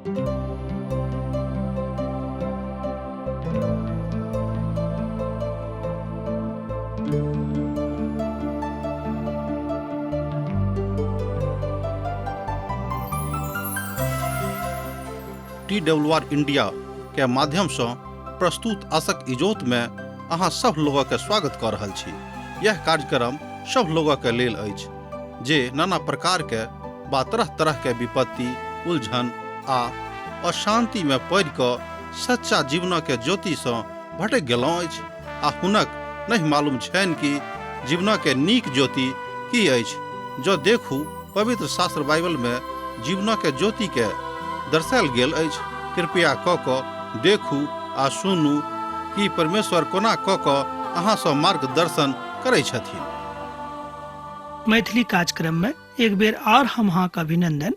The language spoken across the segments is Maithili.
TWR India के माध्यम से प्रस्तुत आशक इजोत में अहाँ सब लोगक के स्वागत कर रहल छी। यह कार्यक्रम सब लोगक के लेल अछि जे नाना प्रकार के बा तरह तरह के विपत्ति, उलझन आ अशांति में पड़ि कऽ सच्चा जीवन के ज्योति से भटक गेलहुँ अछि आ हुनक नहीं मालूम छनि कि जीवन के नीक ज्योति की अछि। जँ देखू पवित्र शास्त्र बाइबल में जीवन के ज्योति के दर्शायल गेल अछि। कृपया कऽ कऽ देखू आ सुनू कि परमेश्वर कोना कऽ कऽ अहाँ सँ मार्गदर्शन करै छथिन। मैथिली कार्यक्रम में एक बेर और हम अहाँ के अभिनंदन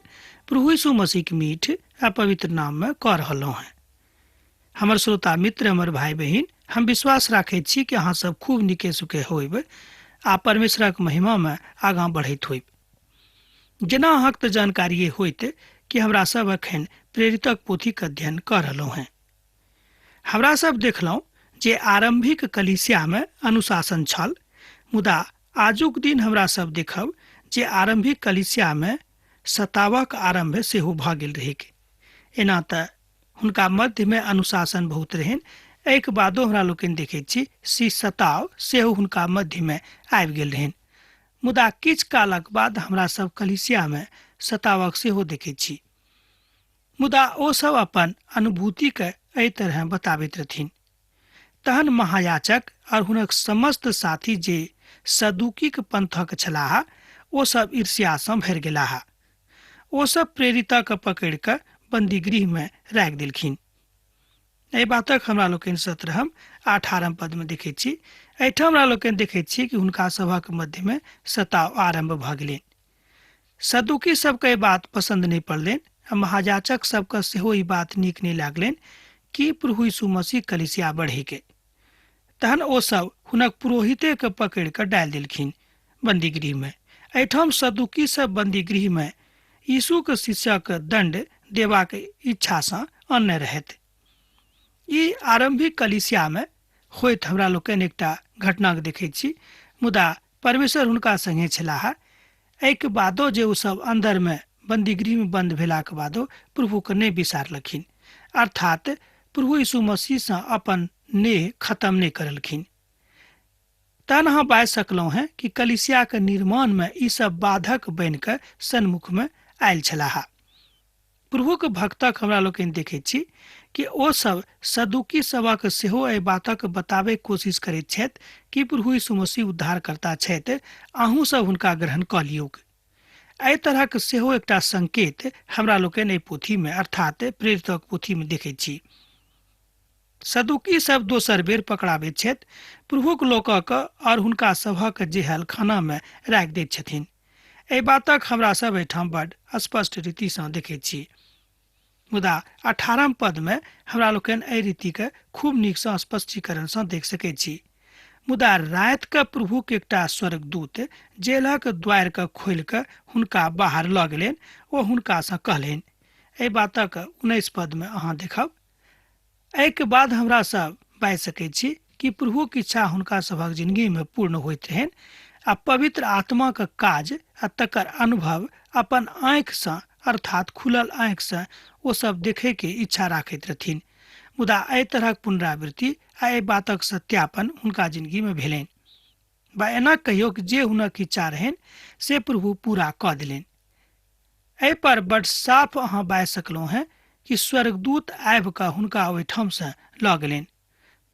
प्रभु यीशु मसीह के मीठ आ पवित्र नाम में कऽ रहलहुँ हैं। हमर श्रोता मित्र, हमर भाई बहिन, हम विश्वास राखैत छी कि अहाँ सब खूब नीके सुखे होइब आ परमेश्वरक महिमा में आगाँ बढ़ैत होइब। जेना अहाँके तऽ जानकारिए होइत कि हमरा सब अखन प्रेरितक पोथीक अध्ययन कऽ रहलहुँ हैं। हमरा सब देखलहुँ जे आरंभिक कलीसिया में अनुशासन छल, मुदा आजुक दिन हमरा सब देखब जे आरंभिक कलीसिया में सतावक आरंभ सेहो भऽ गेल रहैक। एना तऽ हुनका मध्यमे अनुशासन बहुत रहनि, एहिके बादो हमरा लोकनि देखैत छी सी सताव सेहो हुनका मध्यमे आबि गेल रहनि। मुदा किछु कालक बाद हमरा सब कलीसियामे सतावक सेहो देखैत छी। मुदा ओ सब अपन अनुभूतिके एहि तरह बताबैत रहथिन। तहन महायाचक और हुनक समस्त साथी जे सदूकीक पंथक छलाह ओ सब ईर्ष्यासँ भरि गेलाह। ओ सब प्रेरितक पकड़ि कऽ बन्दीगृहमे राखि देलखिन। एहि बातक हमरा लोकनि 17 आ 18 पदमे देखैत छी। एहिठाम हमरा लोकनि देखैत छी कि हुनका सभक मध्यमे सताव आरम्भ भऽ गेलनि। सदूकी सबके ई बात पसन्द नहि पड़लनि आ महायाचक सबके सेहो ई बात नीक नहि लागलनि कि प्रभु यीशु मसीह कलीसिया बढ़ैके। तहन ओ सब हुनक पुरोहिते के पकड़ि कऽ डालि देलखिन बन्दीगृहमे। एहिठाम सदूकी सब बन्दीगृहमे यीशुक शिष्यक दण्ड देबाक इच्छासँ अनने रहथि। ई आरम्भिक कलीसियामे होइत हमरा लोकनि एकटा घटनाके देखैत छी, मुदा परमेश्वर हुनका संगे छलाह। एहिके बादो जे ओ सब अन्दरमे बन्दीगृहमे बन्द भेलाक बादो प्रभुके नहि बिसारलखिन, अर्थात प्रभु यीशु मसीहसँ अपन नेह खत्म नहि करलखिन। तहन अहाँ बाजि सकलहुँ हेँ कि कलीसियाके निर्माणमे ई सब बाधक बनि कऽ सन्मुखमे आयल छलाह। प्रभुक भक्तक हमरा लोकनि देखैत छी कि ओ सब सदुकी सभक सेहो एहि बातक बताबैके कोशिश करैत छथि कि प्रभु यीशु मसीह उद्धारकर्ता छथि, अहूँ सब हुनका ग्रहण कऽ लियौक। एहि तरहक सेहो एकटा संकेत हमरा लोकनि एहि पोथीमे अर्थात प्रेरितक पोथीमे देखैत छी। सदुकी सब दोसर बेर पकड़ाबैत छथि प्रभुक लोकक और हुनका सभक जेहल खानामे राखि दैत छथिन। एहि बातक हमरा सब एहिठाम बड स्पष्ट रीतिसँ देखैत छी। मुदा 18 पदमे हमरा लोकनि एहि रीतिके खूब नीकसँ स्पष्टीकरणसँ देख सकैत छी। मुदा रातिके प्रभुक एकटा स्वर्गदूत जेलक द्वारिके खोलि कऽ हुनका बाहर लऽ गेलनि। ओ हुनकासँ कहलनि। एहि बातक 19 पदमे अहाँ देखब। एहिके बाद हमरा सब बाजि सकैत छी कि प्रभुक इच्छा हुनका सभक जिंदगीमे पूर्ण होइत रहनि आ पवित्र आत्माक काज आ तकर अनुभव अपन आँखिसँ अर्थात खुलल आँखिसँ ओ सब देखैके इच्छा राखैत रहथिन। मुदा एहि तरहक पुनरावृत्ति आ एहि बातक सत्यापन हुनका जिंदगीमे भेलनि। बा एना कहियो कि जे हुनक इच्छा रहनि से प्रभु पूरा कऽ देलनि। एहि पर बड साफ अहाँ बाजि सकलहुँ हेँ कि स्वर्गदूत आबि कऽ हुनका ओहिठामसँ लऽ गेलनि।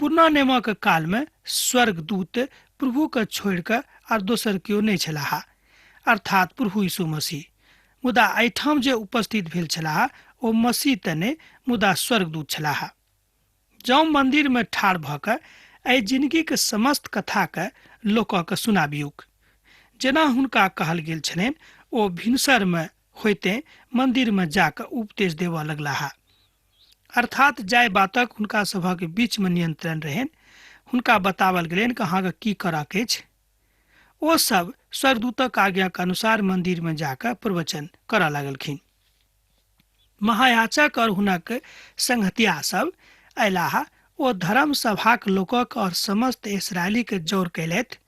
पुरना नियमक कालमे स्वर्गदूत प्रभुके छोड़ि कऽ आर दोसर केओ नहि छलाह, अर्थात प्रभु यीशु मसीह। मुदा एहिठाम जे उपस्थित भेल छलाह ओ मसीह तऽ नहि, मुदा स्वर्गदूत छलाह। जँ मन्दिरमे ठाढ़ भऽ कऽ एहि जिनगीक समस्त कथाके लोकके सुनाबियौक। जेना हुनका कहल गेल छलनि ओ भिनसरमे होइते मन्दिरमे जा कऽ उपदेश देबऽ लगलाह। अर्थात जाहि बातक हुनका सभक बीचमे नियंत्रण रहनि, हुनका बतावल गेलनि कि अहाँके की करऽके अछि। ओ सब स्वर्गदूतक आज्ञाक अनुसार मन्दिरमे जा कऽ प्रवचन करऽ लागलखिन। महायाचक और हुनक संगतिया सब अयलाह। ओ धर्म सभाक लोकक और समस्त इसराइली के जोर कयलथि।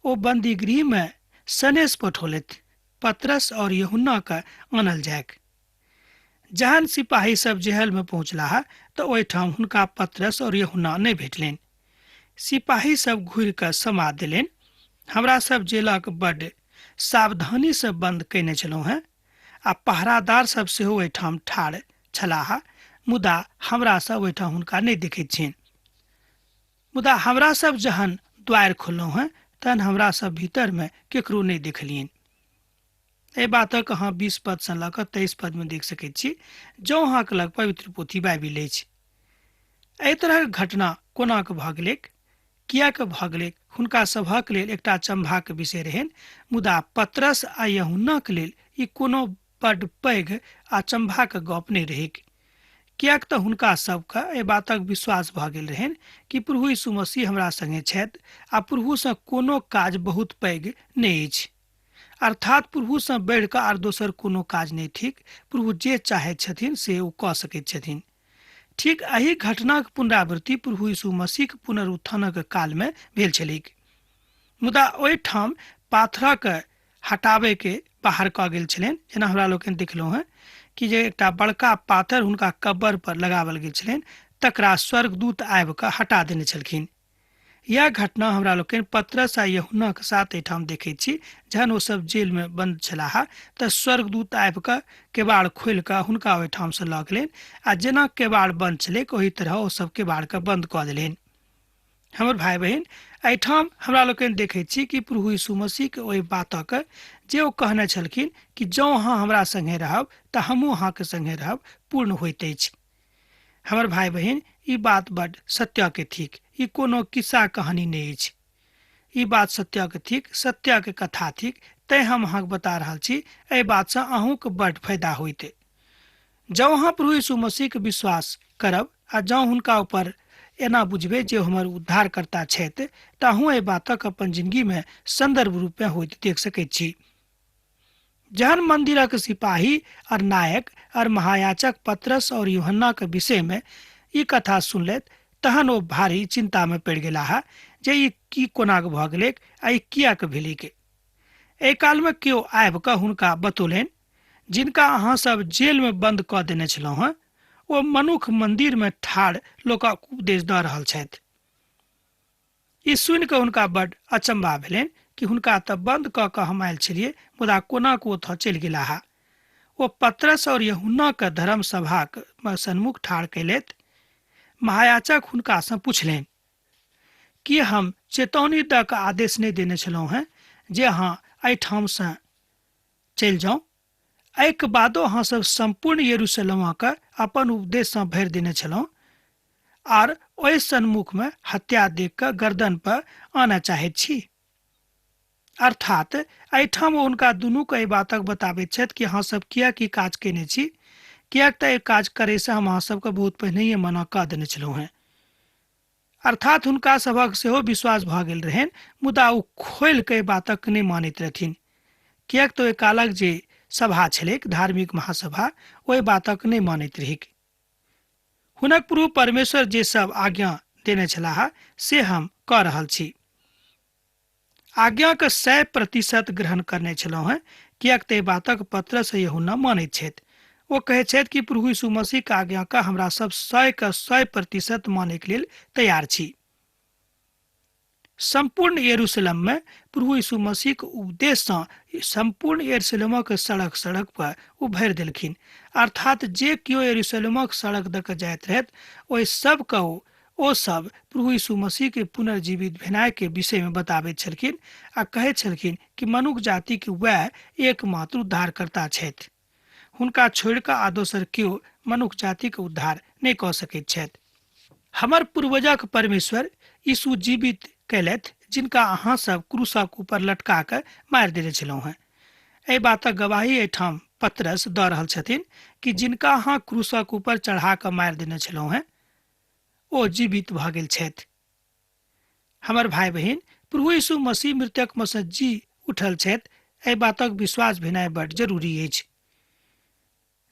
ओ बंदीगृह में सनेस पठौलथि, पतरस और यूहन्ना के आनल जायक। जहन सिपाही सब जेहल में पहुँचलाह तऽ ओहिठाम हुनका पतरस और यूहन्ना नहि भेटलनि। सिपाही सब घुरि कऽ समाद देलनि, हमरा सब जेलक बड्ड सावधानी से बंद कयने छलहुँ हेँ आ पहरादार सब सेहो ओहिठाम ठाढ़ छलाह, मुदा हमरा सब ओहिठाम हुनका नहि देखैत छियनि। मुदा हमरा सब जहन द्वारि खोललहुँ हेँ तहन हमरा सब भीतरमे केकरो नहि देखलियनि। एहि बातक अहाँ 20 पदसँ लऽ कऽ 23 पदमे देख सकैत छी, जँ अहाँके लग पवित्र पोथी बाइबिल अछि। एहि तरहक घटना कोना कऽ भऽ गेलैक, किएक भऽ गेलैक, हुनका सभक लेल एकटा अचम्भाक विषय रहनि, मुदा पतरस आ यूहन्नाक लेल ई कोनो बड्ड पैघ अचम्भाक गप नहि रहैक, किएक तऽ हुनका सबके एहि बातक विश्वास भऽ गेल रहनि कि प्रभु यीशु मसीह हमरा संगे छथि आ प्रभुसँ कोनो काज बहुत पैघ नहि अछि। अर्थात प्रभुसँ बढ़ि कऽ आर दोसर कोनो काज नहि थिक। प्रभु जे चाहैत छथिन से ओ कऽ सकैत छथिन। ठीक एहि घटनाक पुनरावृत्ति प्रभु यीशु मसीहक पुनरुत्थानक कालमे भेल छलैक, मुदा ओहिठाम पाथरक हटाबैके बाहर कऽ गेल छलनि। जेना हमरा लोकनि देखलहुँ हेँ कि जे एकटा बड़का पाथर हुनका कब्बर पर लगावल गेल छलनि, तकरा स्वर्गदूत आबि कऽ हटा देने छलखिन। यह घटना हमरा लोकनि पतरस आ यूहन्नाक साथ एहिठाम देखैत छी। जहन ओ सब जेल में बंद छलाह तऽ स्वर्गदूत आबि कऽ केबाड़ खोलि कऽ हुनका ओहिठामसँ लऽ गेलनि आ जेना केबाड़ बंद छलैक ओहि तरह ओ सब केबाड़के बंद कऽ देलनि। हमर भाय बहिन, एहिठाम हमरा लोकनि देखैत छी कि प्रभु यीशु मसीहके ओहि बातक जे ओ कहने छलखिन कि जँ अहाँ हमरा संगे रहब तऽ हमहूँ अहाँके संगे रहब, पूर्ण होइत अछि। हमर भाय बहिन, ई बात बड सत्यके थिक। ई कोनो किस्सा कहानी नहि अछि। ई बात सत्यके थिक, सत्यके कथा थिक। तैं हम अहाँके बता रहल छी, एहि बातसँ अहूँके बड फायदा होइत। जँ अहाँ प्रभु यीशु मसीहके विश्वास करब आ जँ हुनका ऊपर एना बुझबै जे हमर उद्धारकर्ता छथि, तऽ अहूँ एहि बातक अपन जिंदगीमे संदर्भ रूपमे होइत देख सकैत छी। जहन मंदिरक सिपाही और नायक और महायाचक पतरस और यूहन्नाक विषयमे ई कथा सुनलथि, तहन ओ भारी चिंतामे पड़ि गेलाह जे ई की कोनाक भऽ गेलैक आ ई किएक भेलैक। एहि कालमे केओ आबि कऽ हुनका बतौलनि, जिनका अहाँ सब जेलमे बंद कऽ देने छलहुँ हेँ, ओ मनुख मंदिरमे ठाढ़ लोकक उपदेश दऽ रहल छथि। ई सुनि कऽ हुनका बड्ड अचम्भा भेलनि कि हुनका तऽ बंद कऽ कऽ हम आयल छलियै, मुदा कोना कऽ ओतऽ चलि गेलाह। ओ पतरस और यूहन्नाके धर्म सभाक सन्मुख ठाढ़ कयलथि। महायाचक हुनकासँ पुछलनि, की हम चेतौनी दऽ कऽ आदेश नहि देने छलहुँ हेँ जे अहाँ एहिठामसँ चलि जाउ? एहिके बादो अहाँ सब सम्पूर्ण यरूशलेमके अपन उपदेशसँ भरि देने छलहुँ आर ओहि सन्मुखमे हत्या देख कऽ गर्दन पर आनऽ चाहैत छी। अर्थात एहिठाम ओ हुनका दुनूके एहि बातक बताबैत छथि कि अहाँ सब किएक ई काज कयने छी, किएक तऽ ई काज करैसँ हम अहाँ सबके बहुत पहिनहिए मना कऽ देने छलहुँ हेँ। अर्थात हुनका सभक सेहो विश्वास भऽ गेल रहनि, मुदा ओ खोलि कऽ एहि बातक नहि मानैत रहथिन, किएक तऽ ओहि कालक जे सभा छलैक, धार्मिक महासभा, ओहि बातक नहि मानैत रहैक। हुनक प्रभु परमेश्वर जे सब आज्ञा देने छलाह से हम कऽ रहल छी। आज्ञाके 100% ग्रहण करने छलहुँ हेँ, किएक तऽ एहि बातक पतरस यूहन्ना मानैत छथि। ओ कहैत छथि कि प्रभु यीशु मसीहके आज्ञाके हमरा सब 100के 100% मानैके लेल तैयार छी। सम्पूर्ण यरूशलेममे प्रभु यीशु मसीहके उपदेशसँ सम्पूर्ण यरूशलेमक सड़क सड़क पर ओ भरि देलखिन। अर्थात जे केओ यरूशलेमक सड़क दऽ कऽ जाइत रहथि, ओहि सबके ओ सब प्रभु यीशु मसीहके पुनर्जीवित भेनाइके विषयमे बताबैत छलखिन आ कहैत छलखिन कि मनुख जातिके वएह एकमात्र उद्धारकर्ता छथि। हुनका छोड़ि कऽ आ दोसर केओ मनुख जातिके उद्धार नहि कऽ सकैत छथि। हमर पूर्वजक परमेश्वर यीशु जीवित कयलथि, जिनका अहाँ सब क्रूसक ऊपर लटका कऽ मारि देने छलहुँ हेँ। एहि बातक गवाही एहिठाम पतरस दऽ रहल छथिन कि जिनका अहाँ क्रूसक ऊपर चढ़ा कऽ मारि देने छलहुँ हेँ, ओ जीवित भऽ गेल छथि। हमर भाय बहिन, प्रभु यीशु मसीह मृतक मे सँ जी उठल छथि, एहि बातक विश्वास भेनाइ बड जरूरी अछि।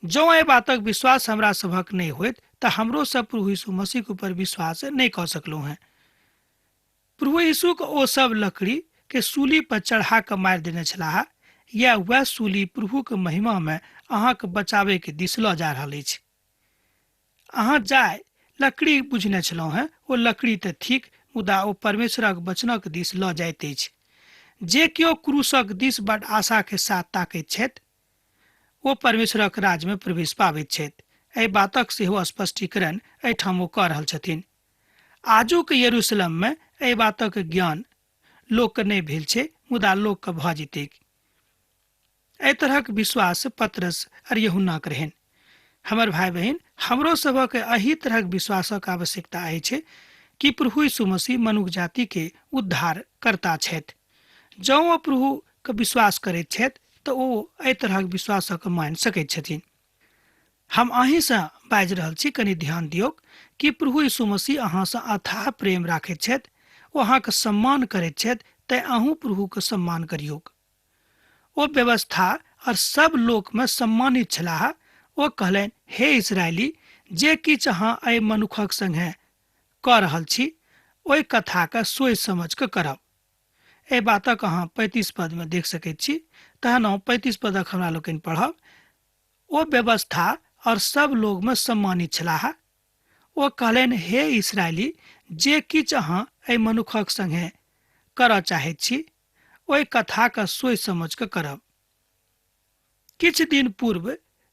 जँ एहि बातक विश्वास हमरा सभक नहि होइत तऽ हमरो सब प्रभु यीशु मसीह ऊपर विश्वास नहि कऽ सकलहुँ हेँ। प्रभु यीशुक ओ सब लकड़ी के सूली पर चढ़ा कऽ मारि देने छलाह, या वएह सूली प्रभुक महिमा मे अहाँके बचाबै के दिस लऽ जा रहल अछि। अहाँ जाय लकड़ी बुझने छलहुँ हेँ, ओ लकड़ी तऽ थिक, मुदा ओ परमेश्वरक वचनक दिस लऽ जाइत अछि। जे केओ क्रूसक दिस बड आशा के साथ ताकैत छथि, ओ परमेश्वरक राज्य मे प्रवेश पाबैत छथि। एहि बातक सेहो स्पष्टीकरण एहिठाम ओ कऽ रहल छथिन। आजुक यरूशलेम मे एहि बातक ज्ञान लोकके नहि भेल छै, मुदा लोकके भऽ जेतैक। एहि तरहक विश्वास पतरस और यूहन्नाक रहनि। हमर भाई बहिन, हमरो सभक एहि तरहक विश्वासक आवश्यकता अछि कि प्रभु यीशु मसीह मनुख जाति के उद्धार करता छथि। जँ ओ प्रभु के विश्वास करैत छथि तऽ ओ एहि तरहक विश्वासक मानि सकैत छथिन। हम अहीँसँ बाजि रहल छी, कनि ध्यान दियौक कि प्रभु यीशु मसीह अहाँसँ अथाह प्रेम राखैत छथि, ओ अहाँके सम्मान करैत छथि, तैँ अहूँ प्रभुके सम्मान करियौक। ओ व्यवस्था और सब लोक में सम्मानित छलाह। ओ कहलनि, हे इस्राएली, जे किछु अहाँ एहि मनुखक संगे कऽ रहल छी ओहि कथाके सोचि समझ कऽ करब। एहि बातक अहाँ 35 पद में देख सकैत छी। तहन हम 35 पदक हमरा लोकनि पढ़ब। ओ व्यवस्था और सब लोग में सम्मानित छलाह। ओ कहलनि, हे इस्राएली, जे किछु अहाँ एहि मनुखक संगे करऽ चाहैत छी ओहि कथाके सोचि समझ कऽ करब। किछु दिन पूर्व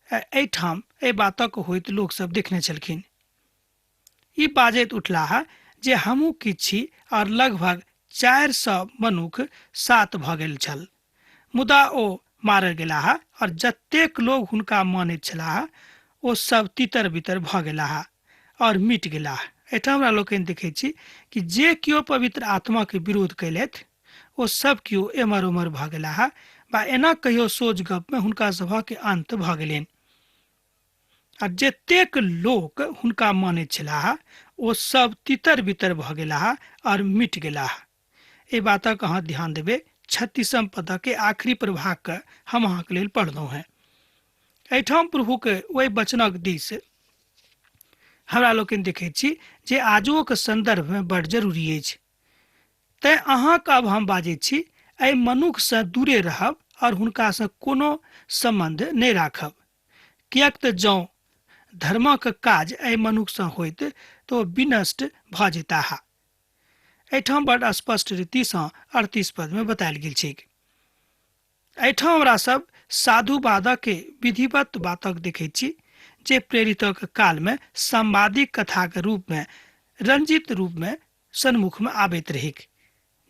एहिठाम एहि बातक होइत लोक सब देखने छलखिन। ई बाजैत उठलाह जे हमहूँ किछु छी और लगभग 400 मनुख सात भऽ गेल छल, मुदा ओ मारल गेलाह और जतेक लोग हुनका मानैत छलाह ओ सब तितर बितर भऽ गेलाह और मिट गेलाह। एहिठाम हमरा लोकनि देखै छी कि जे केओ पवित्र आत्मा के विरोध कयलथि ओ सब केओ एम्हर ओम्हर भऽ गेलाह बा एना कहियो सोझ गप में हुनका सभक अंत भऽ गेलनि। आ जतेक लोक हुनका मानैत छलाह ओ सब तितर बितर भऽ गेलाह और मिट गेलाह। एहि बातक अहाँ ध्यान देबै। 36 पदक के आखिरी प्रभाग के हम अहाँके लेल पढ़लहुँ हेँ। एहिठाम प्रभुके ओहि वचनक दिस हमरा लोकनि देखैत छी जे आजुओके सन्दर्भमे बड़ जरूरी अछि। तैँ अहाँके अब हम बाजैत छी, एहि मनुखसँ दूरे रहब और हुनकासँ कोनो सम्बन्ध नहि राखब, किएक तऽ जँ धर्मक काज एहि मनुखसँ होइत तऽ ओ विनष्ट भऽ जेताह। एहिठाम बड़ स्पष्ट रीतिसँ 38 पदमे बतायल गेल छैक। एहिठाम हमरा सब साधुवादक के विधिवत बातक देखैत छी जे प्रेरितक कालमे संवादिक कथाक रूपमे रंजित रूपमे सन्मुखमे आबैत रहैक।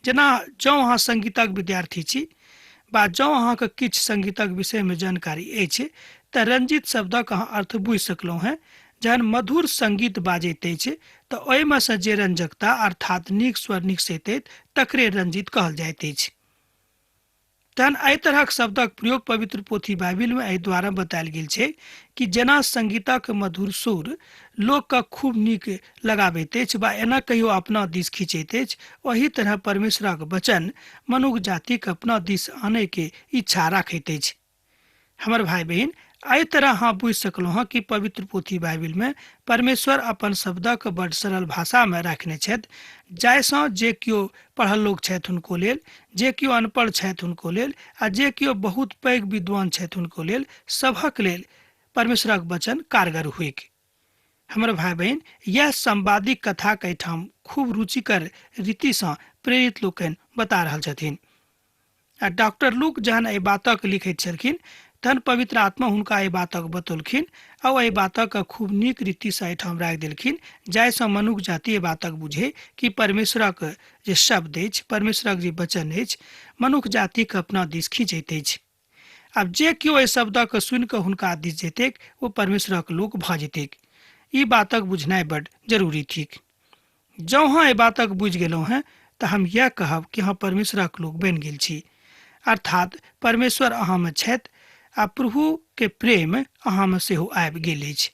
जेना जँ अहाँ संगीतक विद्यार्थी छी बा जँ अहाँके किछु संगीतक विषयमे जानकारी अछि तऽ रंजित शब्दक अहाँ अर्थ बुझि सकलहुँ हेँ। जहन मधुर संगीत बाजैत अछि तऽ ओहिमे सँ जे रंजकता अर्थात नीक स्वर निकसैत अछि तकरे रंजित कहल जाइत अछि। तहन एहि तरहक शब्दक प्रयोग पवित्र पोथी बाइबिलमे एहि द्वारा बतायल गेल छै कि जेना संगीतक मधुर सुर लोकके खूब नीक लगाबैत अछि बा एना कहियो अपना दिस खींचैत अछि, ओही तरह परमेश्वरक वचन मनुख जातिक अपना दिस आनैके इच्छा राखैत अछि। हमर भाई बहिन, एहि तरह अहाँ बुझि सकलहुँ हँ कि पवित्र पोथी बाइबिलमे परमेश्वर अपन शब्दक बड सरल भाषामे राखने छथि, जाहिसँ जे केओ पढ़ल लोक छथि हुनको लेल, जे केओ अनपढ़ छथि हुनको लेल आ जे केओ बहुत पैघ विद्वान छथि हुनको लेल, सभक लेल परमेश्वरक वचन कारगर होइक। हमर भाई बहिन, यह संवादिक कथाक एहिठाम खूब रुचिकर रीतिसँ प्रेरित लोकनि बता रहल छथिन। आ डॉक्टर लूक जहन एहि बातक लिखैत छलखिन तहन पवित्र आत्मा हुनका एहि बातक बतौलखिन आ एहि बातक खूब नीक रीतिसँ एहिठाम राखि देलखिन, जाहिसँ मनुख जाति एहि बातक बुझे कि परमेश्वरक जे शब्द अछि, परमेश्वरक जे वचन अछि, मनुख जातिक अपना दिस खींचैत अछि। आब जे केओ एहि शब्दक सुनि कऽ हुनका दिस जेतैक ओ परमेश्वरक लोक भऽ जेतैक। ई बातक बुझनाइ बड जरूरी थिक। जँ अहाँ एहि बातक बुझि गेलहुँ हेँ तऽ हम इएह कहब कि अहाँ परमेश्वरक लोक बनि गेल छी, अर्थात परमेश्वर अहाँमे छथि आ प्रभुके प्रेम अहाँमे सेहो आबि गेल अछि।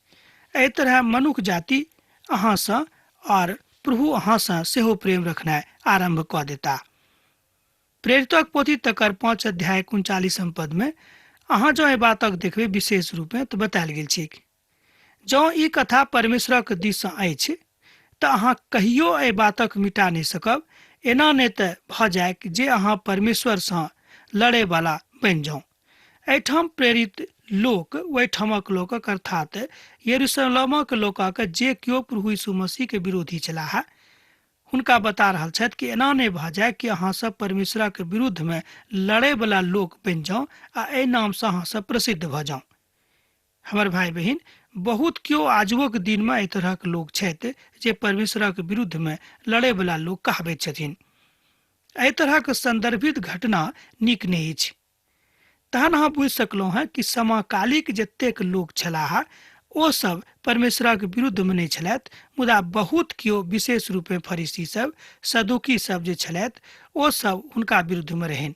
एहि तरह मनुख जाति अहाँसँ और प्रभु अहाँसँ सेहो प्रेम रखनाइ आरम्भ कऽ देता। प्रेरितक पोथी तकर 5 अध्याय 39 पदमे अहाँ जँ एहि बातक देखबै विशेष रूपे तऽ बतायल गेल छैक। जँ ई कथा परमेश्वरक दिससँ अछि तऽ अहाँ कहियो एहि बातक मिटा नहि सकब। एना नहि तऽ भऽ जाय जे अहाँ परमेश्वरसँ लड़ैवला बनि जाउ। एहिठाम प्रेरित लोक ओहिठामक लोकक अर्थात यरूशलेमक लोकक जे केओ प्रभु यीशु मसीह के विरोधी छलाह हुनका बता रहल छथि कि एना नहि भऽ जाय कि अहाँ सब परमेश्वरक विरुद्ध में लड़ैवला लोक बनि जाउ आ एहि नामसँ अहाँ सब प्रसिद्ध भऽ जाउ। हमर भाई बहिन, बहुत केओ आजुओक दिनमे एहि तरहक लोक छथि जे परमेश्वरक विरुद्धमे लड़ैवला लोक कहाबैत छथिन। एहि तरहक संदर्भित घटना नीक नहि अछि। तहन अहाँ बुझि सकलहुँ हेँ कि समकालिक जतेक लोक छलाह ओ सब परमेश्वरक विरुद्धमे नहि छलथि, मुदा बहुत केओ विशेष रूपे फरीसी सब, सदुकी सब जे छलथि ओ सब हुनका विरुद्धमे रहनि।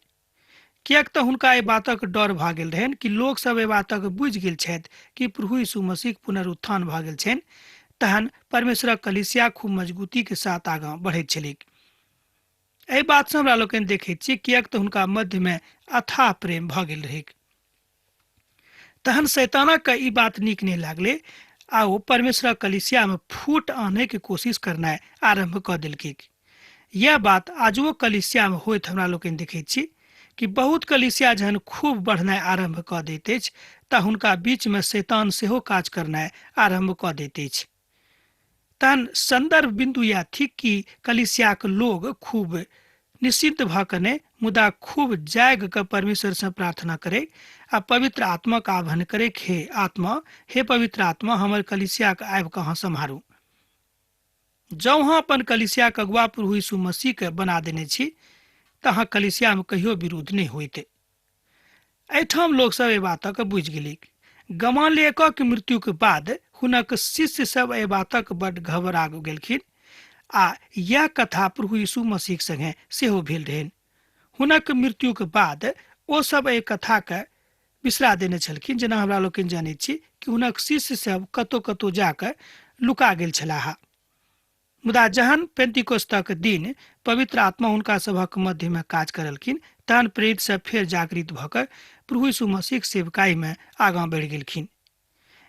किएक तऽ हुनका एहि बातक डर भऽ गेल रहनि कि लोक सब एहि बातक बुझि गेल छथि कि प्रभु यीशु मसीहक पुनरुत्थान भऽ गेल छनि। तहन परमेश्वरक कलीसिया खूब मजबूती के साथ आगाँ बढ़ैत छलैक। एहि बातसँ हमरा लोकनि देखैत छी किएक तऽ हुनका मध्यमे अथाह प्रेम भऽ गेल रहैक। तहन शैतानक ई बात नीक नहि लागलै आ ओ परमेश्वरक कलीसियामे फूट आनैके कोशिश करनाइ आरम्भ कऽ देलकै। यैह बात आजुओ कलीसियामे होइत हमरा लोकनि देखैत छी कि बहुत कलीसिया जहन खूब बढ़नाइ आरम्भ कऽ दैत अछि तऽ हुनका बीचमे शैतान सेहो काज करनाइ आरम्भ कऽ दैत अछि। तहन संदर्भ बिन्दु यैह थिक कि कलीसियाक लोग खूब निश्चिन्त भऽ कऽ नहि मुदा खूब जागि कऽ परमेश्वरसँ प्रार्थना करै आ पवित्र आत्माक आह्वान करै, हे आत्मा, हे पवित्र आत्मा, हमर कलीसियाक आबि कऽ अहाँ सम्हारू। जँ अहाँ अपन कलीसियाक अगुआ प्रभु यीशु मसीहके बना देने छी तऽ अहाँ कलीसियामे कहियो विरोध नहि होइत। एहिठाम लोकसभ एहि बातक बुझि गेलिक। गमालियकक मृत्युक बाद हुनक शिष्य सब एहि बातक बड्ड घबरा गेलखिन आ यैह कथा प्रभु यीशु मसीहक संगे सेहो भेल रहनि। हुनक मृत्युक बाद ओ सब एहि कथाके बिसरा देने छलखिन, जेना हमरा लोकनि जनैत छी कि हुनक शिष्य सब कतौ कतौ जा कऽ लुका गेल छलाह। मुदा जहन पेंतिकोस्तक दिन पवित्र आत्मा हुनका सभक मध्यमे काज करलखिन तहन प्रेरित सब फेर जागृत भऽ कऽ प्रभु यीशु मसीहक सेवकाईमे आगाँ बढ़ि गेलखिन।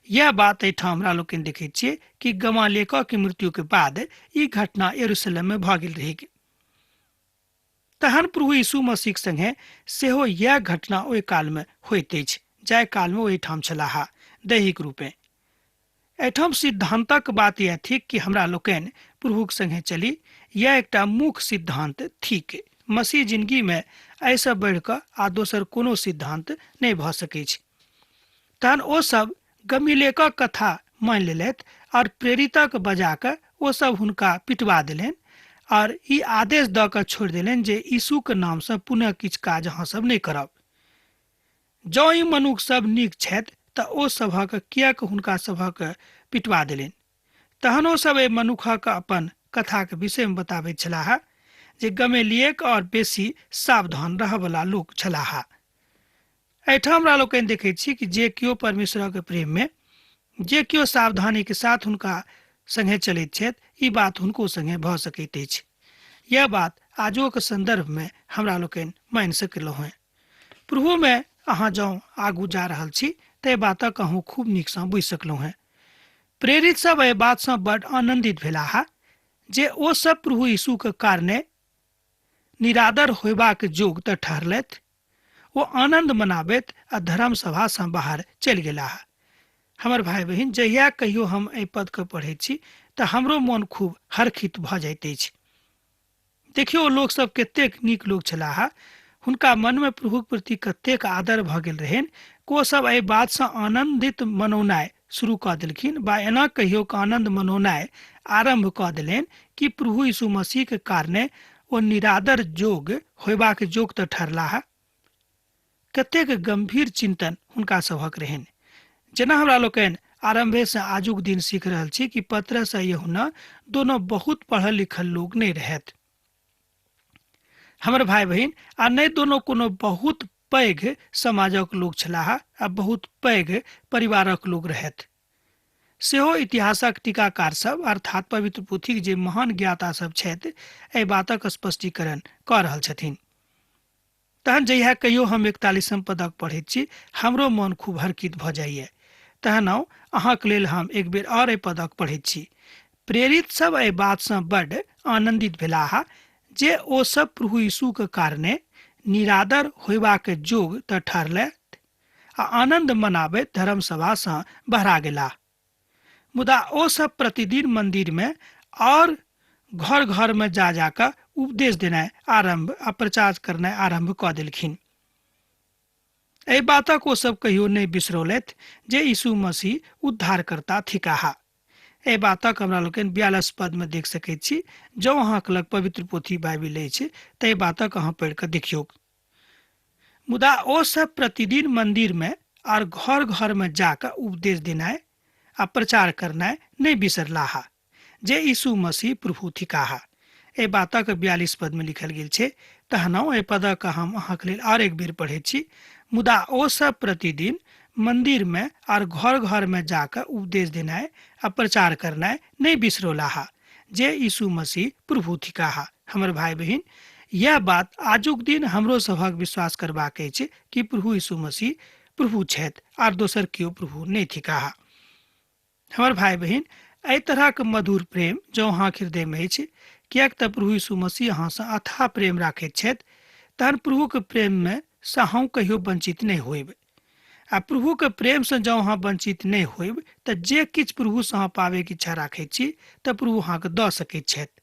यैह बात एहिठाम हमरा लोकनि देखैत छियै कि गमालियकक मृत्युक बाद ई घटना यरूशलेममे भऽ गेल रहैक। तहन प्रभु यीशु मसीहक संगे सेहो यैह घटना ओहि कालमे होइत अछि जाहि कालमे ओहिठाम छलाह दैहिक रूपेँ। एहिठाम सिद्धान्तक बात यैह थिक कि हमरा लोकनि प्रभुक संगे चली, यैह एकटा मुख्य सिद्धान्त थिक। मसीह जिनगीमे एहिसँ बढ़ि कऽ आ दोसर कोनो सिद्धान्त नहि भऽ सकैछ। तहन ओ सब गमीलेकक कथा मानि लेलथि और प्रेरितक बजा कऽ ओ सब हुनका पिटवा देलनि और ई आदेश दऽ कऽ छोड़ि देलनि जे यीशुक नामसँ पुनः किछु काज अहाँ सब नहि करब। जँ ई मनुख सब नीक छथि तऽ ओ सभक किएक हुनका सभक पिटवा देलनि? तहन ओ सब एहि मनुखक अपन कथाक विषयमे बताबैत छलाह जे गमेलियेक और बेसी सावधान रहऽवला लोक छलाह। एहिठाम हमरा लोकनि देखैत छी कि जे केओ परमेश्वरक प्रेममे जे केओ सावधानीके साथ हुनका संगे चलैत छथि, ई बात हुनको संगे भऽ सकैत अछि। यैह बात आजुओक संदर्भमे हमरा लोकनि मानि सकलहुँ हेँ। प्रभुमे अहाँ जँ आगू जा रहल छी तऽ एहि बातक अहूँ खूब नीकसँ बुझि सकलहुँ हेँ। प्रेरित सब एहि बातसँ बड्ड आनन्दित भेलाह जे ओ सब प्रभु यीशुक कारणे निरादर होयबाक जोग तऽ ठहरलथि। ओ आनन्द मनाबैत आ धर्म सभासँ बाहर चलि गेलाह। हमर भाय बहिन, जहिया कहियो हम एहि पदके पढ़ैत छी तऽ हमरो मोन खूब हर्षित भऽ जाइत अछि। देखियौ ओ लोक सब कतेक नीक लोक छलाह। हुनका मनमे प्रभुक प्रति कतेक आदर भऽ गेल रहनि कि ओ सब एहि बातसँ आनन्दित मनौनाइ शुरू कऽ देलखिन वा एना कहियौ कि आनन्द मनौनाइ आरम्भ कऽ देलनि कि प्रभु यीशु मसीहक कारणे ओ निरादर जोग होयबाक जोग तऽ ठहरलाह। कतेक गंभीर चिंतन हुनका सभक रहनि। जेना हमरा लोकनि आरंभे सँ आजुक दिन सीख रहल छी कि पतरस आ यूहन्ना दोनो बहुत पढ़ल लिखल लोक नहि रहथि। हमर भाई बहिन, आ नहि दोनो कोनो बहुत पैघ समाजक लोक छलाह आ बहुत पैघ परिवारक लोक रहथि। सेहो इतिहासक टीकाकार सब अर्थात पवित्र पोथीक जे महान ज्ञाता सब छथि एहि बातक स्पष्टीकरण कऽ रहल छथिन। तहन जहिया कहियो हम 41म पदक पढ़ैत छी, हमरो मन खूब हरकित भऽ जाइए। तहन आउ अहाँके लेल हम एक बेर आओर एहि पदक पढ़ैत छी। प्रेरित सब एहि बातसँ बड्ड आनन्दित भेलाह जे ओ सब प्रभु यीशुके कारणे निरादर होयबाक जोग तऽ ठहरलथि आ आनन्द मनाबैत धर्मसभासँ बहरा गेलाह। मुदा ओ सब प्रतिदिन मंदिर में और घर घर में जा जा कऽ उपदेश देनाइ आरंभ आ प्रचार करनाइ आरंभ कऽ देलखिन। एहि बातक ओ सब कहियो नहि बिसरौलथि जे यीशु मसीह उद्धारकर्ता थिकाह। एहि बातक हमरा लोकनि 42 पद में देख सकैत छी। जँ अहाँक लग पवित्र पोथी बाइबिल अछि तऽ एहि बातक अहाँ पढ़ि कऽ देखियौक। मुदा ओ सब प्रतिदिन मंदिर में आर घर घर में जाकऽ उपदेश देनाइ आ प्रचार करनाइ नहि बिसरलाह जे यीशु मसीह प्रभु थिकाह। एहि बातक 42 पद में लिखल गेल छै। तहनो एहि पदक हम अहाँके लेल आओर एक बेर पढ़ैत छी। मुदा ओ सब प्रतिदिन मंदिर में आर घर घर में जाकऽ उपदेश देनाइ आ प्रचार करनाइ नहि बिसरौलाह जे यीशु मसीह प्रभु थिकाह। हमर भाई बहिन, यह बात आजुक दिन हमरो सभक विश्वास करबाक अछि कि प्रभु यीशु मसीह प्रभु छथि आर दोसर केओ प्रभु नहि थिकाह। हमर भाई बहिन, एहि तरहक मधुर प्रेम जँ अहाँक हृदयमे अछि, किएक तऽ प्रभु यीशु मसीह अहाँसँ अथाह प्रेम राखैत छथि, तहन प्रभुक प्रेममे सँ अहूँ कहियो वंचित नहि होयब। आ प्रभुके प्रेमसँ जँ अहाँ वंचित नहि होयब तऽ जे किछु प्रभुसँ अहाँ पाबैके इच्छा राखैत छी तऽ प्रभु अहाँके दऽ सकैत छथि।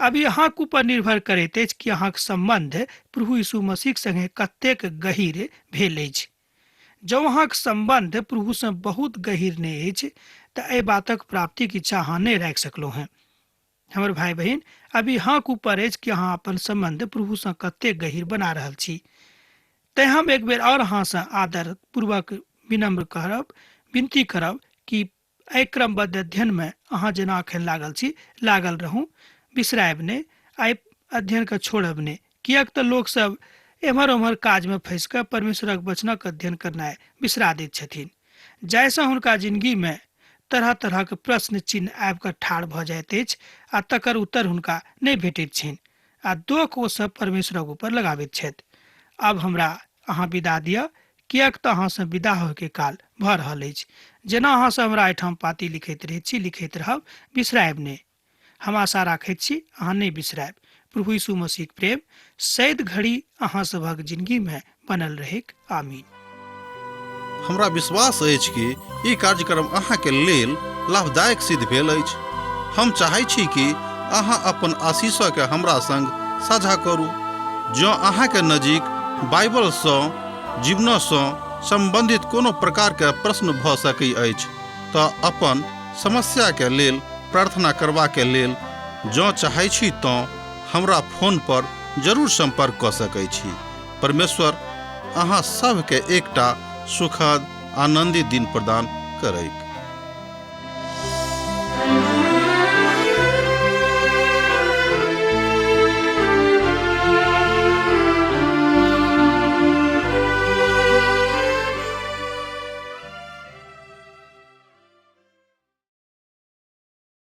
अब ई अहाँक ऊपर निर्भर करैत अछि कि अहाँक सम्बन्ध प्रभु यीशु मसीहक संगे कतेक गहीर भेल अछि। जँ अहाँक सम्बन्ध प्रभुसँ बहुत गहीर नहि अछि तऽ एहि बातक प्राप्तिक इच्छा अहाँ नहि राखि सकलहुँ हेँ। हमर भाई बहिन, अब ई अहाँक ऊपर अछि कि अहाँ अपन सम्बन्ध प्रभुसँ कतेक गहीर बना रहल छी। तैं हम एक बेर आओर अहाँसँ आदर पूर्वक विनम्र करब, विनती करब कि एहि क्रमबद्ध अध्ययनमे अहाँ जेना अखन लागल छी लागल रहू, बिसरायब नहि, एहि अध्ययनके छोड़ब नहि, किएक तऽ लोकसभ एम्हर ओम्हर काजमे फँसि कऽ परमेश्वरक वचनक अध्ययन करनाइ बिसरा दैत छथिन, जाहिसँ हुनका जिनगीमे तरह तरहक प्रश्न चिन्ह आबि कऽ ठाढ़ भऽ जाइत अछि आ तकर उत्तर हुनका नहि भेटैत छनि आ दोख ओ सब परमेश्वरक ऊपर लगाबैत छथि। आब हमरा अहाँ विदा दिअ, किएक तऽ अहाँसँ विदा होयके काल भऽ रहल अछि। जेना अहाँ सब हमरा एहिठाम पाती लिखैत रहैत छी, लिखैत रहब, बिसरायब नहि। हम आशा राखैत छी अहाँ नहि बिसरायब। प्रभु यीशु मसीहक प्रेम सैद घड़ी अहाँ सभक जिंदगी में बनल रहेक। आमीन। हमरा विश्वास अछि कि ई कार्यक्रम अहाँके लेल लाभदायक सिद्ध भेल अछि। हम चाहै छी कि अहाँ अपन आशीषके हमरा संग साझा करू। जँ अहाँके नजीक बाइबलसँ जीवनसँ सम्बन्धित कोनो प्रकारके प्रश्न भऽ सकै अछि तऽ अपन समस्याके लेल प्रार्थना करबाके लेल जँ चाहै छी तँ हमरा फोन पर जरूर सम्पर्क कऽ सकै छी। परमेश्वर अहाँ सभके एकटा सुखद आनन्दित दिन प्रदान करैत।